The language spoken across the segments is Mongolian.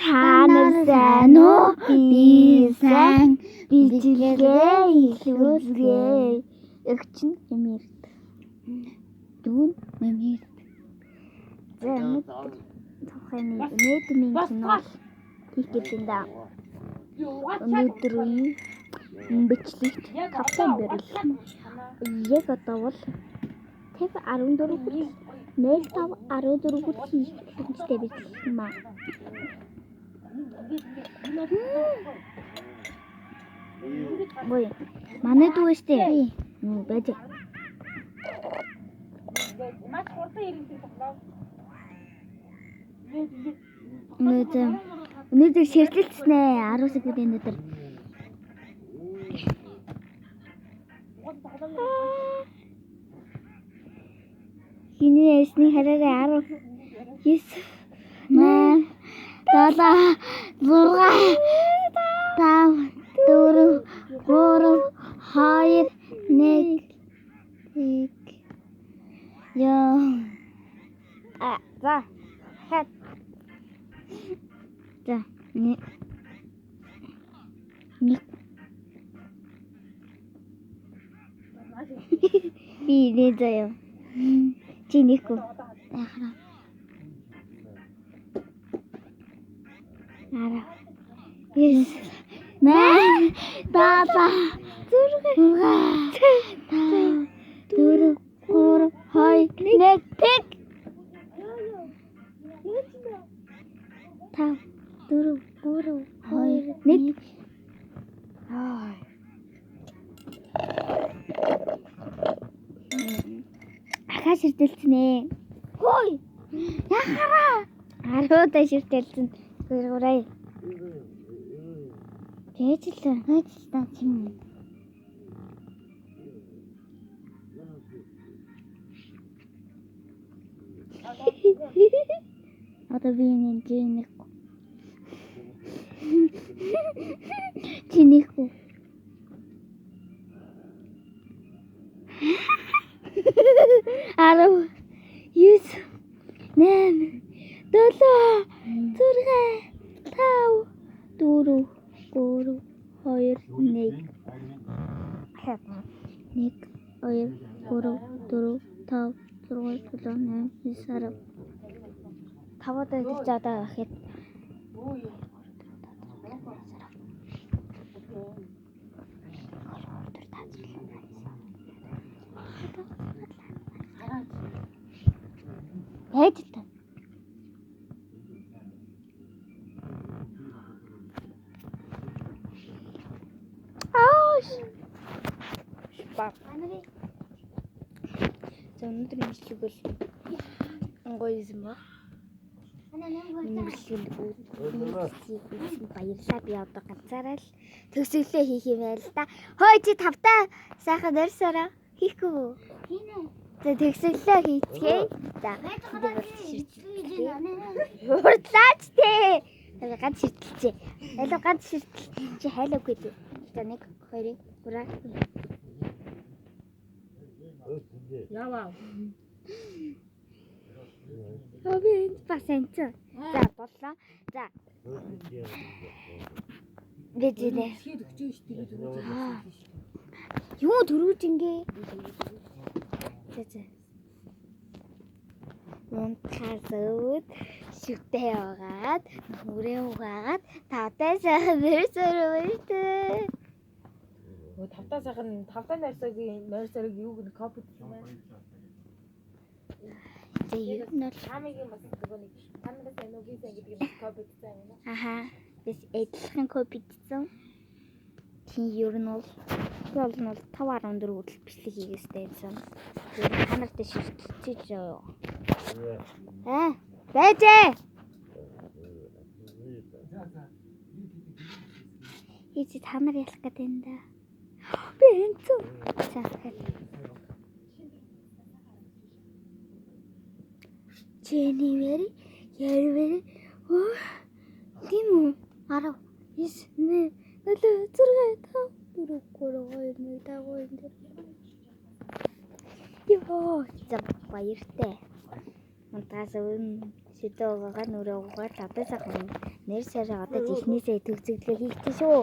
Та нар сайн уу? Би сайн. Бичлэгээ эхлүүлье. Эгч нь хэмээр. Дүүн мэмээр. За өнөөдөр тухайн нийтмийн кино хийх гэж байна да. Өнөөдрийн бичлэгт тавтай морил. Яг одоо бол 50 14 хүртэл 05 14 хүртэл хийх боломжтой бичлэг юм аа. Бой. Манай дүү штэ. Нү байж. Маш хурдан ирэнтэй тоглоо. Өнөөдөр өнөөдөр ширтэлцснэ 10 секундын дотор. Хиний эсний хараарай 10 9 8 7 6 5 4 3 2 1 1 Йоо. А за. Хат. За. Нэг. Нэг. Би нэ заяа. Чи нэхгүй. Яхаа. Ара. Yes. Нэ. Дала. 6 5 4 3 2 1 тэг. 5 4 3 2 1. Аа. Ахаа ширтэлцэнэ. Хөөе. Яхаараа. Аруудаа ширтэлцэн. Гүргүрэй. Тэгэж л байж л та чим. Одоо би энэ жинэхгүй. Жинэхгүй. 10 9 8 7 6 5 4 3 2 1 1 2 3 4 5 6 7 8 9 10 тавуудаа идэж одоо ихэд Байж л та. Ааш. Ба. За өнөөдрийн бичлэг бол гоё юм ба. Миний бичлэгэнд үзсэн баярлалаа. Би одоо ганцаараа л төгсгөлөө хийх юм байл л да. Хөөе чи тавтаа сайхан нэрсээрээ хийхгүй үү? За төгсгөлөө хийцгээе. За бид бол ширтэлцээ. Хурдлаач тээ. Тэгээ ганц ширтэлцээ. Алив ганц ширтэл чи хайлаагүй дээ. За 1 2 3 Яваа. Аа би энд бас энцэн. За боллоо. За би зинэ. Тэгэхэд өгчөө ш тэгээд түрүү. Юу төрүүлж ингээ? За за. Унтахаас өвд шүтээ яваад нүрээ угаагаад тавтай сайхан нэрсээр өртөө. Өө тавтаа сайхан тавтаа найрсагийн найрсарыг юу гэнэ копи хийсэн байна. За ер нь бол Таамигийн бас нөгөө нэг та нараас энүүгийн сайн гэдэг нь бас копи хийсэн юм уу? аха бис адилхан копидсан. Тийм ер нь бол би бол нь бол 5.14 хүртэл бичлэг хийгээстэй байсан. Тэр та нартай ширтэлцээж яваа. Аа байжээ. Ийч та нар ялах гэдэг юм да. Би энцүү. За дахиад. January, January. Оо. Тийм үү? 10 9 8 7 6 5 4 3 2 1 5 4. Йоо, за баяртай. Унтаас өмнө Шидэ угаагаа нүрээ угаагаа тавтай сайхан нэр сараа одоо жихнээсээ төгсөглөө хийхдээ шүү.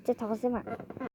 Чи тоглосон юм аа.